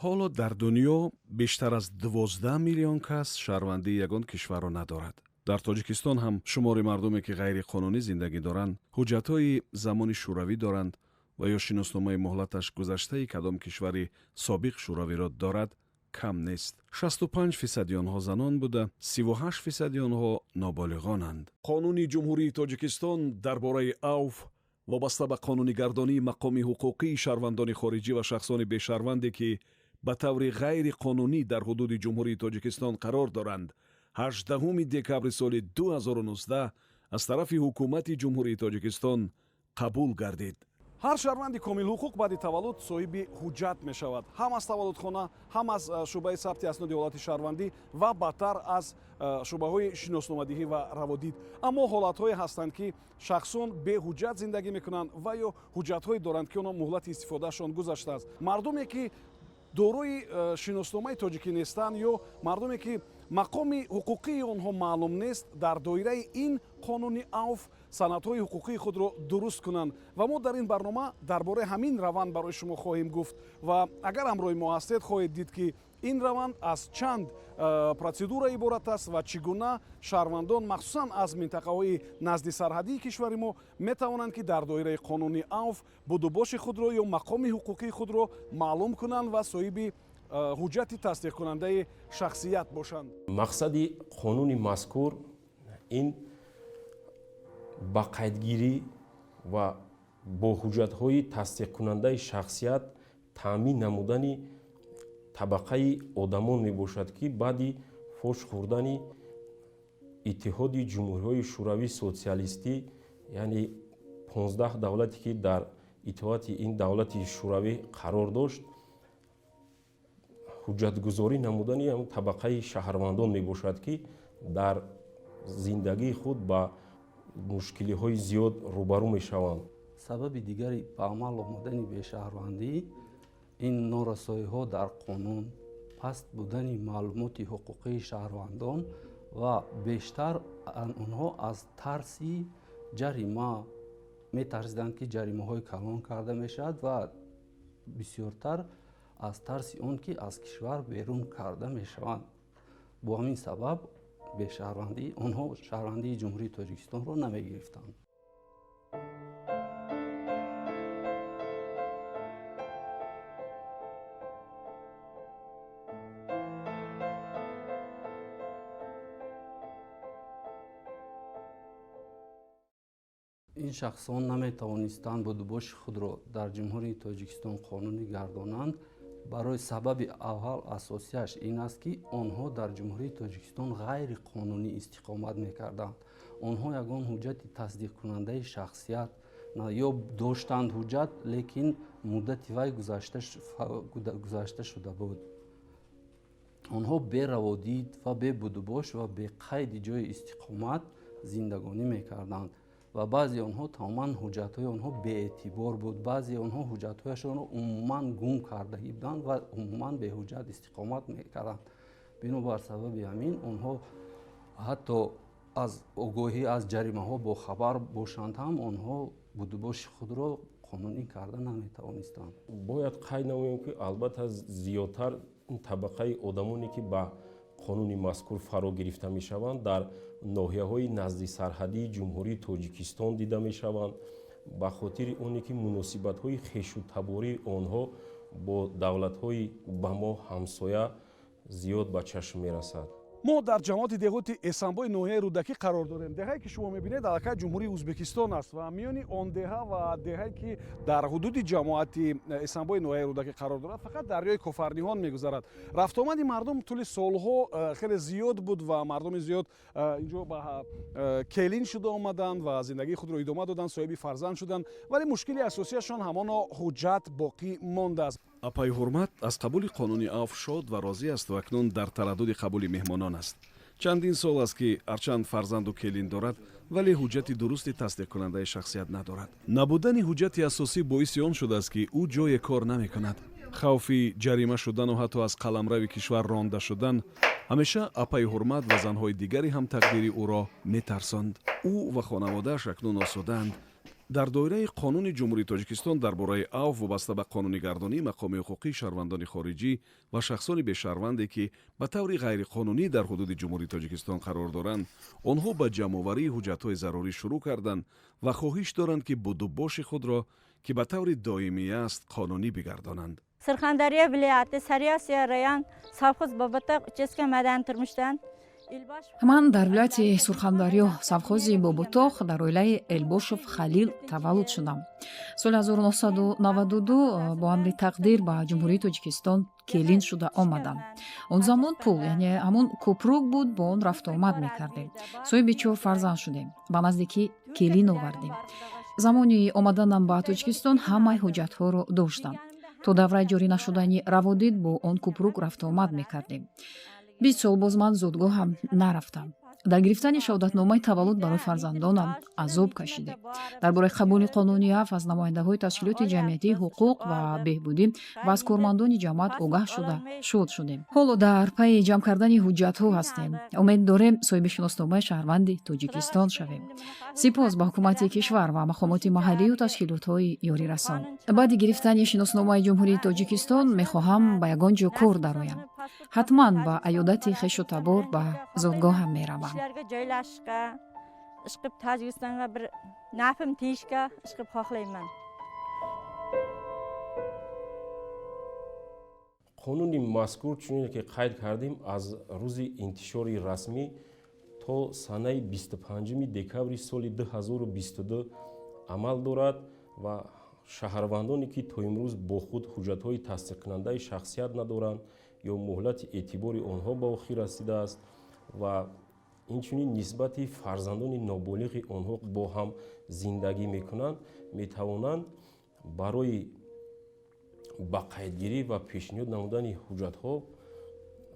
Ҳоло дар дунё бештар аз 12 миллион кас шаҳрвандии ягон кишварро надорад. Дар Тоҷикистон ҳам шумори мардуме, ки ғайриқонунӣ зиндагӣ доранд, ҳуҷҷатҳои замони шӯравӣ доранд ва ё шиносномаи муҳлаташ гузаштаи кадом кишвари собиқ шӯравиро дорад, кам нест. 65 фисади онҳо занон буда, 38 фисади онҳо ноболиғонанд. Қонуни Ҷумҳурии Тоҷикистон «Дар бораи авф» вобаста ба қонунигардонии мақоми ҳуқуқии шаҳрвандони хориҷӣ ва шахсони бешаҳрванде, ки ба таври ғайриқонунӣ дар ҳудуди Ҷумҳурии Тоҷикистон қарор доранд, 18 декабри соли 2019 аз тарафи Ҳукумати Ҷумҳурии Тоҷикистон қабул гардид. Ҳар шаҳрванди комилҳуқуқ баъди таваллуд соҳиби ҳуҷҷат мешавад, ҳам аз таваллудхона, ҳам аз шӯъбаи сабти асноди ҳолати шаҳрвандӣ ва баъдтар аз шӯъбаҳои шиносномадиҳӣ ва раводид. Аммо ҳолатҳое ҳастанд, ки шахсон беҳуҷҷат зиндагӣ мекунанд ва ё ҳуҷҷатҳое доранд, ки онҳо муҳлати истифодаашон гузаштааст. Мардуме, ки дорои шиносномаи тоҷикӣ нестанд ё мардуме, ки мақоми ҳуқуқии онҳо маълум нест, дар доираи ин қонуни авф санадҳои ҳуқуқии худро дуруст кунанд. Ва мо дар ин барнома дар бораи ҳамин раванд барои шумо хоҳем гуфт. Ва агар ҳамроҳи мо ҳастед, хоҳед дид, ки ин раванд аз чанд процедура иборат аст ва чӣ гуна шаҳрвандон, махсусан аз минтақаҳои назди сарҳадии кишвари мо, метавонанд, ки дар доираи қонуни авф будубоши худро ё мақоми ҳуқуқии худро маълум кунанд ва соҳиби ҳуҷҷати тасдиқкунандаи шахсият бошанд. Мақсади қонуни мазкур ин ба қайдгирӣ ва бо ҳуҷҷатҳои тасдиқкунандаи шахсият таъмин намудани табақаи одамон мебошад, ки баъди фош хӯрдани Иттиҳоди Ҷумҳуриҳои Шӯравии Социалистӣ, яъне 15 давлате, ки дар итоати ин давлати шӯравӣ қарор дошт, ҳуҷҷатгузорӣ намудани ҳам табақаи шаҳрвандон мебошад, ки дар зиндагии худ ба мушкилиҳои зиёд рӯбарӯ мешаванд. Сабаби дигари ба амал омадани бешаҳрвандӣ ин норасоиҳо дар қонун, паст будани маълумоти ҳуқуқии шаҳрвандон ва бештар онҳо аз тарси ҷарима метарсиданд, ки ҷаримаҳои калон карда мешавад, ва бисёртар аз тарси он, ки аз кишвар берун карда мешаванд. Бо ҳамин сабаб бешаҳрвандӣ онҳо шаҳрвандии Ҷумҳурии Тоҷикистонро намегирифтанд. Ин шахсон наметавонистанд будубоши худро дар Ҷумҳурии Тоҷикистон қонунӣ гардонанд. Барои сабаби аввал асосияш ин аст, ки онҳо дар Ҷумҳурии Тоҷикистон ғайриқонунӣ истиқомат мекарданд. Онҳо ягон ҳуҷҷати тасдиқкунандаи шахсият ё доштанд ҳуҷҷат, лекин муддати вай гузашта шуда буд. Онҳо бераводид ва бебудубош ва беқайди ҷои истиқомат зиндагонӣ мекарданд ва баъзе онҳо тамоман ҳуҷҷатҳои онҳо беэътибор буд, баъзе онҳо ҳуҷҷатҳояшонро умуман гум кардагӣ буданд ва умуман беҳуҷҷат истиқомат мекарданд. Бинобар сабаби ҳамин онҳо ҳатто аз огоҳӣ аз ҷаримаҳо бохабар бошанд ҳам, онҳо будубоши худро қонунӣ карда наметавонистанд. Бояд қайд намоем, ки албатта зиёдтар ин табақаи одамоне, ки ба қонуни мазкур фаро гирифта мешаванд, дар ноҳияҳои назди сарҳадии Ҷумҳурии Тоҷикистон дида мешаванд, ба хотири оне ки муносибатҳои хешу табории онҳо бо давлатҳои ба мо ҳамсоя зиёд ба чашм мерасад. Мо дар ҷамоати деҳоти Эсанбои ноҳияи Рӯдакӣ қарор дорем. Деҳае, ки шумо мебинед, аллакай Ҷумҳурии Ӯзбекистон аст ва миёни он деҳа ва деҳае, ки дар ҳудуди ҷамоати Эсанбои ноҳияи Рӯдакӣ қарор дорад, фақат дарёи Кофарниҳон мегузарад. Рафтуомади мардум тӯли солҳо хеле зиёд буд ва мардуми зиёд инҷо ба келин шуда омаданд ва зиндагии худро идома доданд, соҳиби фарзанд шуданд, вале мушкили асосияшон ҳамоно ҳуҷҷат боқӣ мондааст. Апаи Ҳурмат аз қабули қонуни авф шод ва розӣ аст ва акнун дар тараддуди қабули меҳмонон аст. Чандин сол аст, ки ҳарчанд фарзанду келин дорад, вале ҳуҷҷати дурусти тасдиқкунандаи шахсият надорад. Набудани ҳуҷҷати асосӣ боиси он шудааст, ки ӯ ҷое кор намекунад. Хавфи ҷарима шудану ҳатто аз қаламрави кишвар ронда шудан ҳамеша апаи Ҳурмат ва занҳои дигари ҳамтақдири ӯро метарсонд. Ӯ ва хонаводааш акнун осудаанд. Дар доираи Қонуни Ҷумҳурии Тоҷикистон дар бораи авф вобаста ба қонунигардонии мақоми ҳуқуқии шаҳрвандони хориҷӣ ва шахсони бешаҳрванде, ки ба таври ғайриқонунӣ дар ҳудуди Ҷумҳурии Тоҷикистон қарор доранд, онҳо ба ҷамъоварии ҳуҷҷатҳои зарурӣ шурӯъ карданд ва хоҳиш доранд, ки будубоши худро, ки ба таври доимӣ аст, қонунӣ бигардонанд. Surxondaryo viloyati Sariosiyo rayon совхоз Боботоғ участка madaniy turmushdan. Ман дар вилояти Сурхандарё, совхози Боботоғ, дар оилаи Элбошев Халил таваллуд шудам. Соли 1992 бо амри тақдир ба Ҷумҳурии Тоҷикистон келин шуда омадам. Он замон пул, яъне ҳамон кӯпрук буд, бо он рафтуомад мекардем. Соҳиби чор фарзанд шудем, ба наздикӣ келин овардем. Замони омаданам ба Тоҷикистон ҳамаи ҳуҷҷатҳоро доштам. То давраи ҷорӣ нашудани раводид бо он кӯпрук рафтуомад мекардем. 20 сол боз ман зодгоҳам нарафтам. Дар гирифтани шаҳодатномаи таваллуд барои фарзандонам азоб кашидем. Дар бораи қабули қонуни афв аз намояндаҳои ташкилоти ҷамъиятии ҳуқуқ ва беҳбудӣ ва аз кормандони ҷамоат огаҳ шуда шод шудем. Ҳоло дар пайи ҷамъ кардани ҳуҷҷатҳо ҳастем. Умед дорем, соҳиби шиносномаи шаҳрванди Тоҷикистон шавем. Сипос ба ҳукумати кишвар ва мақомоти маҳаллию ташкилотҳои ёрирасон. Баъди гирифтани шиносномаи Ҷумҳурии Тоҷикистон мехоҳам ба ягон ҷо кор дароям. Ҳатман ба аёдати хешу табор ба зодгоҳам меравам. Ishlarga joylashishga, ishqib Tojikistonga bir nafim tegishga ishqib xohlayman. Қонуни мазкур, чунине ки қайд кардем, аз рӯзи интишори расмӣ то санаи 25 декабри соли 2022 амал дорад ва шаҳрвандоне, ки то имрӯз бо худ ҳуҷҷатҳои тасдиқкунандаи шахсият надоранд ё муҳлати эътибори онҳо ба охир расидааст ва инчунин нисбати фарзандони ноболиғи онҳо бо ҳам зиндагӣ мекунанд, метавонанд барои ба қайдгирӣ ва пешниҳод намудани ҳуҷҷатҳо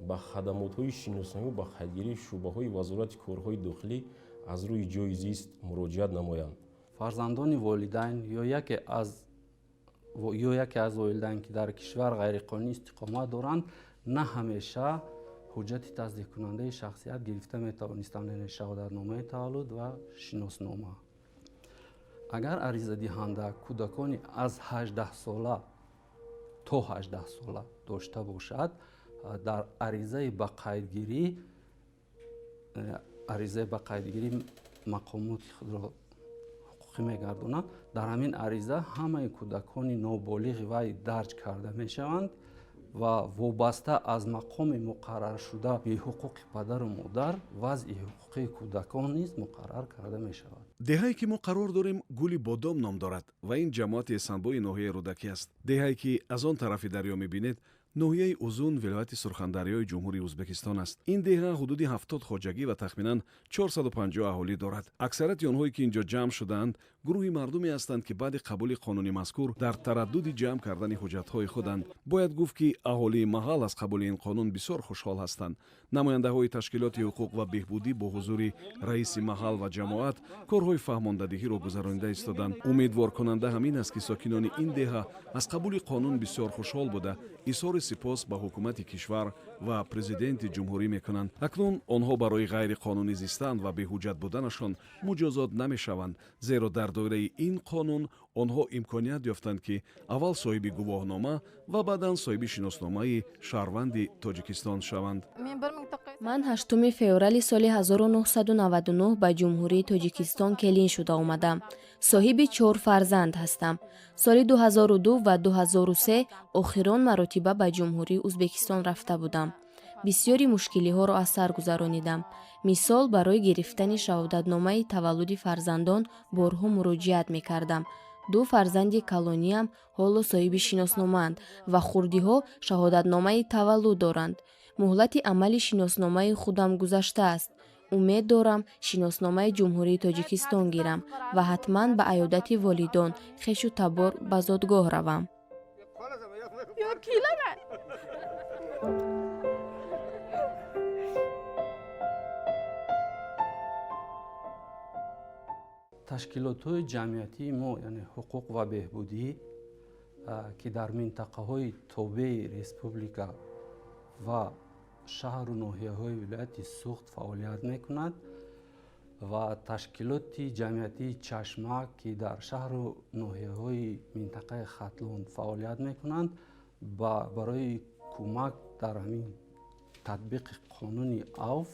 ба хадамотҳои шиносноӣ ба қайдгирии шӯъбаҳои Вазорати корҳои дохилӣ аз рӯи ҷойи зист муроҷиат намоянд. Фарзандони волидайн ё яке аз волидайн, ки дар кишвар ғайриқонунӣ истиқомат доранд, на ҳамеша ҳуҷҷати тасдиқкунандаи шахсият гирифта метавонистанд, яъне шаҳодатномаи таваллуд ва шиноснома. Агар аризадиҳанда кӯдакони аз 18 сола то 18 сола дошта бошад, дар аризаи ба қайдгирӣ мақомоти худро ҳуқуқӣ мегардонад. Дар ҳамин ариза ҳамаи кӯдакони ноболиғи вай дарҷ карда мешаванд ва вобаста аз мақоми муқарраршуда ҳуқуқи падару модар вазъи ҳуқуқии кӯдакон низ муқаррар карда мешавад. Деҳае, ки мо қарор дорем, Гули Бодом ном дорад ва ин ҷамоати Эсанбои ноҳияи Рӯдакӣ аст. Деҳае, ки аз он тарафи дарё мебинед, ноҳияи Узун, вилояти Сурхандарёи Ҷумҳурии Ӯзбекистон аст. Ин деҳа ҳудуди 70 хоҷагӣ ва тахминан 450 аҳолӣ дорад. Аксарияти онҳое, ки ин ҷо ҷамъ шудаанд, гурӯҳи мардуме ҳастанд, ки баъди қабули қонуни мазкур дар тараддуди ҷамъ кардани ҳуҷҷатҳои худанд. Бояд гуфт, ки аҳолии маҳал аз қабули ин қонун бисёр хушҳол ҳастанд. Намояндаҳои ташкилоти ҳуқуқ ва беҳбудӣ бо ҳузури раиси маҳал ва ҷамоат корҳои фаҳмондадиҳиро гузаронида истоданд. Умедворкунанда ҳамин аст, ки сокинони ин деҳа аз қабули қонун бисёр хушҳол буда, изҳори сипос ба ҳукумати кишвар ва президенти ҷумҳурӣ мекунанд. Акнун онҳо барои ғайриқонунӣ зистан ва беҳуҷҷат буданашон муҷозот намешаванд, зеро дар доираи ин қонун онҳо имконият ёфтанд, ки аввал соҳиби гувоҳнома ва баъдан соҳиби шиносномаи шаҳрванди Тоҷикистон шаванд. Ман 8 феврали соли 1999 ба Ҷумҳурии Тоҷикистон келин шуда омадам. Соҳиби чор фарзанд ҳастам. Соли 2002 ва 2003 охирон маротиба ба Ҷумҳурии Ӯзбекистон рафта будам. Бисёри мушкилиҳоро аз сар гузаронидам. Мисол, барои гирифтани шаҳодатномаи таваллуди фарзандон борҳо муроҷиат мекардам. Ду фарзанди калониам ҳоло соҳиби шиносномаанд ва хурдиҳо шаҳодатномаи таваллуд доранд. Муҳлати амали шиносномаи худам гузаштааст. Умед дорам, шиносномаи Ҷумҳурии Тоҷикистон гирам ва ҳатман ба аёдати волидон, хешу табор ба зодгоҳ равам. Yo kelaman. Ташкилотҳои ҷамъиятии мо, яъне ҳуқуқ ва беҳбудӣ, ки дар минтақаҳои тобеи республика ва шаҳру ноҳияҳои вилояти Суғд фаъолият мекунад. Ва ташкилоти ҷамъиятии Чашма, ки дар шаҳру ноҳияҳои минтақаи Хатлон фаъолият мекунанд, барои кӯмак дар ҳамин татбиқи қонуни авф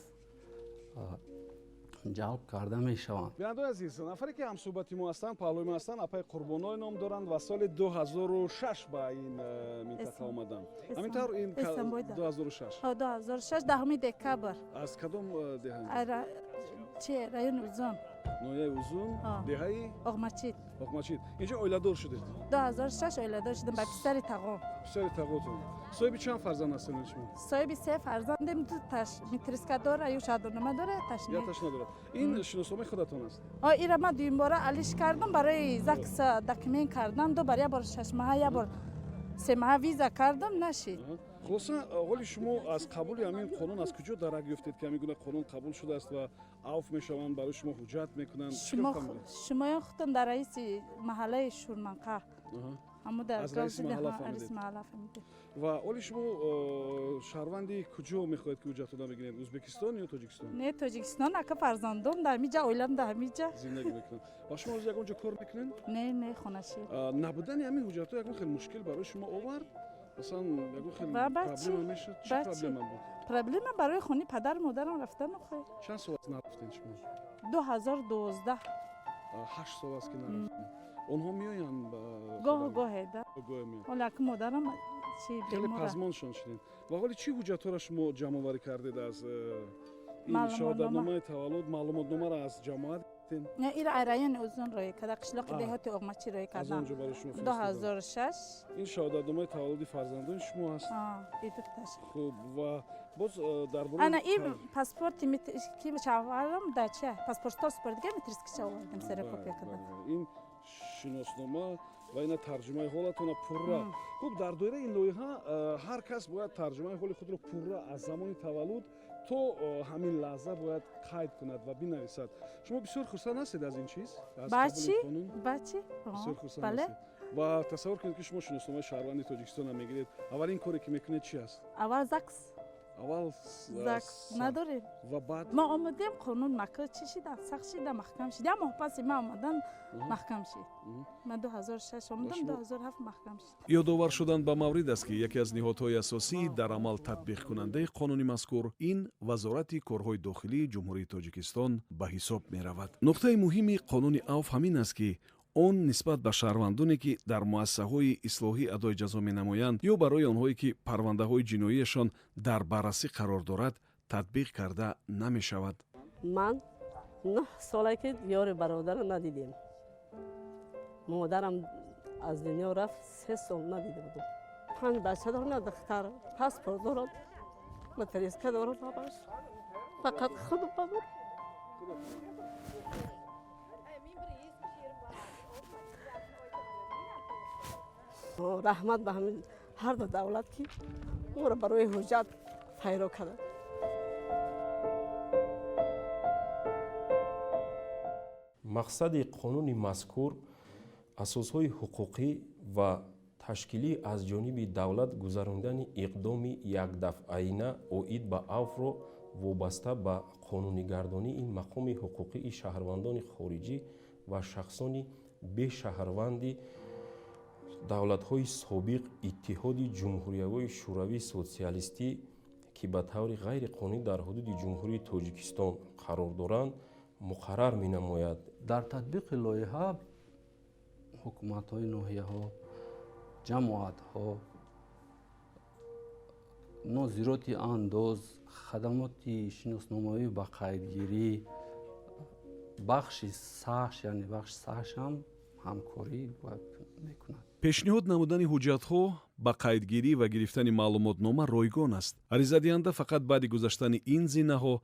ҷалб карда мешаванд. Бинандаои азиз, нафаре ки ҳамсӯҳбати мо ҳастанд, паҳлӯи мо ҳастанд, апаи Қурбоной ном доранд ва соли 2006 ба ин минтақа омаданд. Ҳамин тавр, ин 2006? 2006, 10 декабр. Аз кадом деҳа? Чи, райони Узун. Ноҳияи Узун, деҳаи? Оғмачид. Оғмачид. Инҷо оиладор шудед? 2006 оиладор шудам ба писари тағом. Писари тағотон. Соҳиби чанд фарзанд ҳастед шумо? Соҳиби се фарзандем, ду таш метриска дора, ю шаҳодатнома дора, таш не. Якташ надорад. Ин шиносномаи худатон аст? О, ира ман дуюмбора алиш кардам барои ЗАГС документ кардан, ду бар, як бор 6 моҳа, як бор 3 моҳа виза кардам, нашид. Хулоса, ҳоли шумо аз қабули ҳамин қонун аз куҷо дарак ёфтед, ки ҳамин гуна қонун қабул шудааст ва авф мешаванд, барои шумо ҳуҷҷат мекунанд? Шумоён худтон дар раиси маҳаллаи Шурманқа. Аз раиси маҳалла фаҳмидед. Ва ҳоли шумо шаҳрванди куҷо мехоҳед, ки ҳуҷҷатона бигиред, Ӯзбекистон ё Тоҷикистон? Не, Тоҷикистон, ака, фарзандом дар ҳамиҷа, оилам дар ҳамиҷа. Зиндагӣ мекунанд. Ва шумо ҳозир ягон ҷо кор мекунед? Не, не, хонашӣ. Набудани ҳамин ҳуҷҷатҳо ягон хел мушкил барои шумо овард? Масалан, ягон хел проблема мешуд? Чӣ проблема буд? Проблема барои хони падару модарам рафтан охе. Чанд сол аст нарафтен шумо? 2012. 8 сол аст, ки нарафтем. Онҳо меоянд? Гоҳу гоҳе да. Ҳоло ака, модарам чи. Хеле пазмоншон шудем. Ва ҳоли чӣ ҳуҷҷатҳоро шумо ҷамъоварӣ кардед? Аз ин шаҳодатномаи таваллуд, маълумотномаро аз ҷамоат? Не, ира райони Узун рӯй карда, қишлоқи деҳоти Оғмачӣ рӯй кардам. 2006. Ин шаҳодатномаи таваллуди фарзандони шумо аст? Дуташ. Хуб, ва боз дар бораи Ана ин паспорти ки шавҳарам дача паспортто супордига, метрискича овардем, ксерокопия карда. Ин шиноснома ва ина тарҷумаи ҳолатона пурра. Хуб, дар доираи ин лоиҳа ҳар кас бояд тарҷумаи ҳоли худро пурра аз замони таваллуд то ҳамин лаҳза бояд қайд кунад ва бинависад. Шумо бисёр хурсанд ҳастед аз ин чиз? Бачи, бачи. Бисёр хурсанд ҳастед. Ва тасаввур кунед, ки шумо шиносномаи шаҳрванди Тоҷикистонам мегиред, аввалин коре ки мекунед чи аст? Аввал ЗАГС. Аввал? ЗАГС надорем. Ва баъд? Мо омадем, қонун мака чӣ шида, сахт шида, маҳкам шид. Як моҳ паси ма омадан маҳкам шид. Ман 2006 омадам, 2007 маҳкам шид. Ёдовар шудан ба маврид аст, ки яке аз ниҳодҳои асосии дар амал татбиқкунандаи қонуни мазкур ин Вазорати корҳои дохилии Ҷумҳурии Тоҷикистон ба ҳисоб меравад. Нуқтаи муҳими қонуни авф ҳамин аст, ки он нисбат ба шаҳрвандоне, ки дар муассисаҳои ислоҳӣ адои ҷазо менамоянд, ё барои онҳое, ки парвандаҳои ҷиноияшон дар баррасӣ қарор дорад, татбиқ карда намешавад. Ман 9 сола, ки ёри бародарро надидем. Модарам аз дунё рафт, 3 сол надида будам. Панҷ бача дорам, духтар, паспорт дорам, материнска дорам, ҳамаш, фақат худам бабур. Раҳмат ба ҳамин ҳар ду давлат, ки моро барои ҳуҷҷат пайро карданд. Мақсади қонуни мазкур асосҳои ҳуқуқӣ ва ташкилӣ аз ҷониби давлат гузарондани иқдоми якдафъаина оид ба авфро вобаста ба қонунигардонии мақоми ҳуқуқии шаҳрвандони хориҷӣ ва шахсони бешаҳрванди давлатҳои собиқ Иттиҳоди Ҷумҳуриявии Шӯравии Социалистӣ, ки ба таври ғайриқонунӣ дар ҳудуди Ҷумҳурии Тоҷикистон қарор доранд, муқаррар менамояд. Дар татбиқи лоиҳа ҳукуматҳои ноҳияҳо, ҷамоатҳо, нозироти андоз, хадамоти шиносномавӣ ба қайдгирӣ, бахши саш, яъне бахши саш ҳам ҳамкорӣ бояд мекунад. Пешниҳод намудани ҳуҷҷатҳо ба қайдгирӣ ва гирифтани маълумотнома ройгон аст. Аризадиҳанда фақат баъди гузаштани ин зинаҳо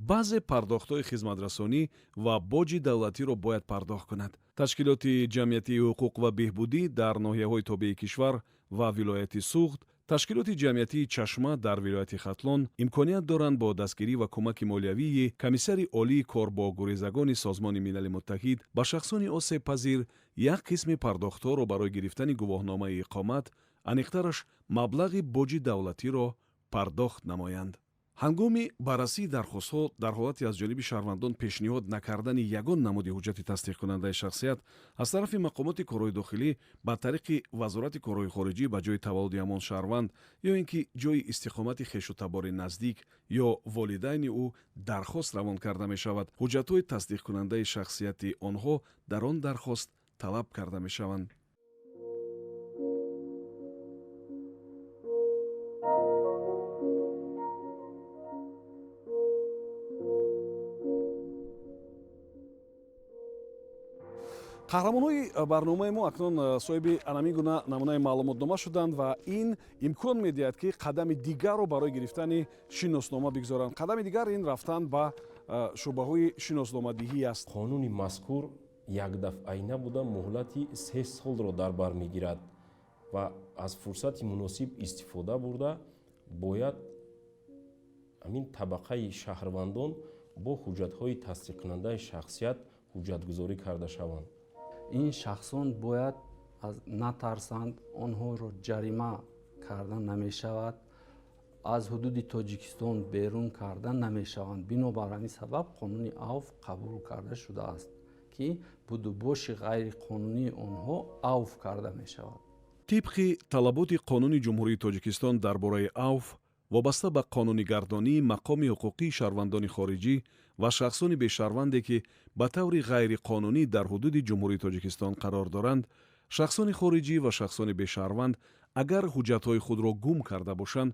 баъзе пардохтҳои хизматрасонӣ ва боҷи давлатиро бояд пардохт кунад. Ташкилоти ҷамъиятии ҳуқуқ ва беҳбудӣ дар ноҳияҳои тобеи кишвар ва вилояти Суғд, ташкилоти ҷамъиятии Чашма дар вилояти Хатлон имконият доранд бо дастгирӣ ва кӯмаки молиявии Комиссари олии кор бо гурезагони Созмони Милали Муттаҳид ба шахсони осебпазир як қисми пардохтҳоро барои гирифтани гувоҳномаи иқомат, аниқтараш маблағи боҷи давлатиро пардохт намоянд. Ҳангоми баррасии дархостҳо дар ҳолати аз ҷониби шаҳрвандон пешниҳод накардани ягон намуди ҳуҷҷати тасдиқкунандаи шахсият аз тарафи мақомоти корҳои дохилӣ ба тариқи Вазорати корҳои хориҷӣ ба ҷои таваллуди ҳамон шаҳрванд ё ин ки ҷои истиқомати хешу табори наздик ё волидайни ӯ дархост равон карда мешавад. Ҳуҷҷатҳои тасдиқкунандаи шахсияти онҳо дар он дархост талаб карда мешаванд. Қаҳрамонҳои барномаи мо акнун соҳиби анамин гуна намунаи маълумотнома шуданд ва ин имкон медиҳад, ки қадами дигарро барои гирифтани шиноснома бигзоранд. Қадами дигар ин рафтан ба шӯъбаҳои шиносномадиҳӣ аст. Қонуни мазкур якдафъаина буда, муҳлати 3 солро дар бар мегирад ва аз фурсати муносиб истифода бурда бояд ҳамин табақаи шаҳрвандон бо ҳуҷҷатҳои тасдиқкунандаи шахсият ҳуҷҷатгузорӣ карда шаванд. Ин шахсон бояд натарсанд, онҳоро ҷарима карда намешавад, аз ҳудуди Тоҷикистон берун карда намешаванд. Бинобар ҳамин сабаб қонуни авф қабул карда шудааст, ки будубоши ғайриқонунии онҳо авф карда мешавад. Тибқи талаботи Қонуни Ҷумҳурии Тоҷикистон дар бораи авф, вобаста ба қонунигардонии мақоми ҳуқуқии шаҳрвандони хориҷӣ ва шахсони бешаҳрванде, ки ба таври ғайриқонунӣ дар ҳудуди Ҷумҳурии Тоҷикистон қарор доранд, шахсони хориҷӣ ва шахсони бешаҳрванд агар ҳуҷҷатҳои худро гум карда бошанд,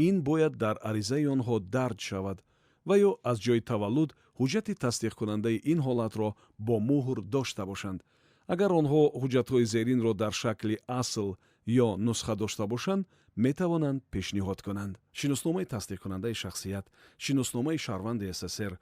ин бояд дар аризаи онҳо дарҷ шавад ва ё аз ҷои таваллуд ҳуҷҷати тасдиқкунандаи ин ҳолатро бо муҳр дошта бошанд. Агар онҳо ҳуҷҷатҳои зеринро дар шакли асл ё нусха дошта бошанд, метавонанд пешниҳод кунанд: шиносномаи тасдиқкунандаи шахсият, шиносномаи шаҳрванди СССР,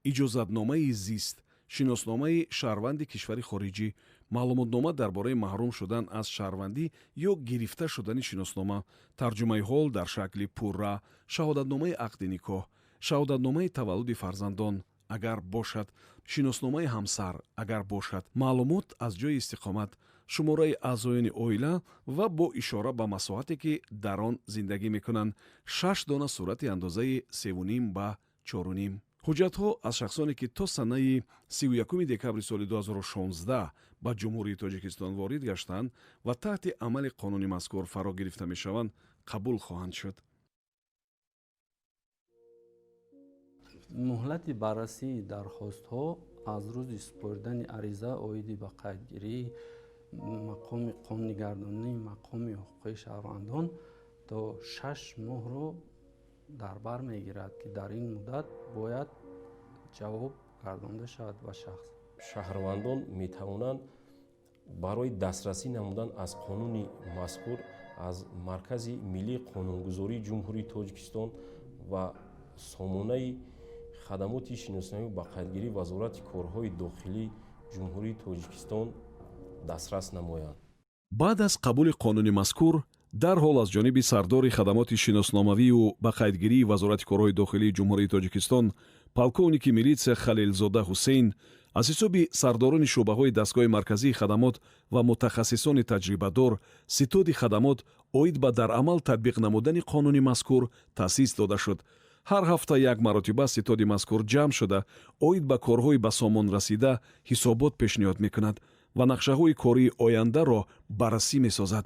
иҷозатномаи зист, шиносномаи шаҳрванди кишвари хориҷӣ, маълумотнома дар бораи маҳрум шудан аз шаҳрвандӣ ё гирифта шудани шиноснома, тарҷумаи ҳол дар шакли пурра, шаҳодатномаи ақди никоҳ, шаҳодатномаи таваллуди фарзандон, агар бошад, шиносномаи ҳамсар, агар бошад, маълумот аз ҷои истиқомат, шумораи аъзоёни оила ва бо ишора ба масоҳате, ки дар он зиндагӣ мекунанд, шаш дона сурати андозаи 3,5 ба 4,5. Ҳуҷҷатҳо аз шахсоне, ки то санаи 31 декабри соли 2016 ба Ҷумҳурии Тоҷикистон ворид гаштанд ва таҳти амали қонуни мазкур фаро гирифта мешаванд, қабул хоҳанд шуд. Муҳлати баррасии дархостҳо аз рӯзи супоридани ариза оиди ба қайдгирии мақоми қонунигардонии мақоми ҳуқуқии шаҳрвандон то 6 моҳро дар бар мегирад, ки дар ин муддат бояд ҷавоб гардонда шавад ба шахс. Шаҳрвандон метавонанд барои дастрасӣ намудан аз қонуни мазкур аз Маркази миллии қонунгузории Ҷумҳурии Тоҷикистон ва сомонаи хадамоти шиносномавӣ ба қайдгирии Вазорати корҳои дохилии Ҷумҳурии Тоҷикистон дастрас намоянд. Баъд аз қабули қонуни мазкур дарҳол аз ҷониби сардори хадамоти шиносномавию ба қайдгирии Вазорати корҳои дохилии Ҷумҳурии Тоҷикистон, полковники милитсия Халилзода Ҳусейн, аз ҳисоби сардорони шӯъбаҳои дастгоҳи марказии хадамот ва мутахассисони таҷрибадор ситоди хадамот оид ба дар амал татбиқ намудани қонуни мазкур таъсис дода шуд. Ҳар ҳафта як маротиба ситоди мазкур ҷамъ шуда, оид ба корҳои ба сомон расида ҳисобот пешниҳод мекунад ва нақшаҳои кории ояндаро баррасӣ месозад.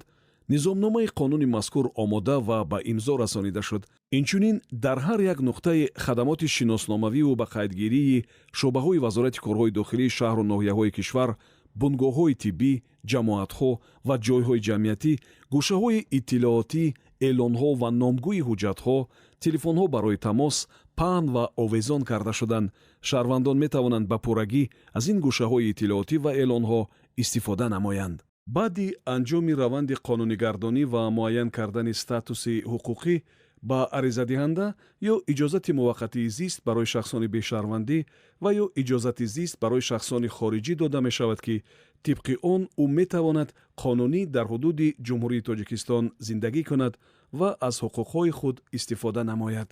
Низомномаи қонуни мазкур омода ва ба имзо расонида шуд. Инчунин дар ҳар як нуқтаи хадамоти шиносномавиву ба қайдгирии шӯъбаҳои Вазорати корҳои дохилии шаҳру ноҳияҳои кишвар, бунгоҳҳои тиббӣ, ҷамоатҳо ва ҷойҳои ҷамъиятӣ гӯшаҳои иттилоотӣ, эълонҳо ва номгӯи ҳуҷҷатҳо, телефонҳо барои тамос паҳн ва овезон карда шуданд. Шаҳрвандон метавонанд ба пуррагӣ аз ин гӯшаҳои иттилоотӣ ва эълонҳо истифода намоянд. Баъди анҷоми раванди қонунигардонӣ ва муайян кардани статуси ҳуқуқӣ ба аризадиҳанда ё иҷозати муваққатии зист барои шахсони бешаҳрвандӣ ва ё иҷозати зист барои шахсони хориҷӣ дода мешавад, ки тибқи он ӯ метавонад қонунӣ дар ҳудуди Ҷумҳурии Тоҷикистон зиндагӣ кунад ва аз ҳуқуқҳои худ истифода намояд.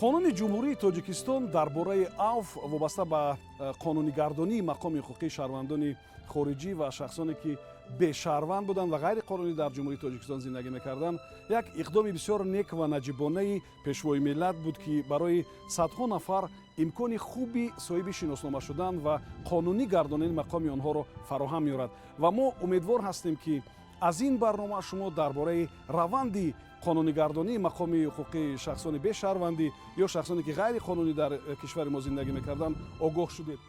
Қонуни Ҷумҳурии Тоҷикистон дар бораи авф вобаста ба қонунигардонии мақоми ҳуқуқии шаҳрвандони хориҷӣ ва шахсоне, ки Бешаҳрванд буданд ва ғайриқонунӣ дар Ҷумҳурии Тоҷикистон зиндагӣ мекарданд, як иқдоми бисёр нек ва наҷибонаи Пешвои миллат буд, ки барои садҳо нафар имкони хуби соҳиби шиноснома шудан ва қонунӣ гардонидани мақоми онҳоро фароҳам меорад. Ва мо умедвор ҳастем, ки аз ин барнома шумо дар бораи раванди қонунигардонии мақоми ҳуқуқии шахсони бешаҳрвандӣ ё шахсоне, ки ғайриқонунӣ дар кишвари мо зиндагӣ мекарданд, огоҳ шудед.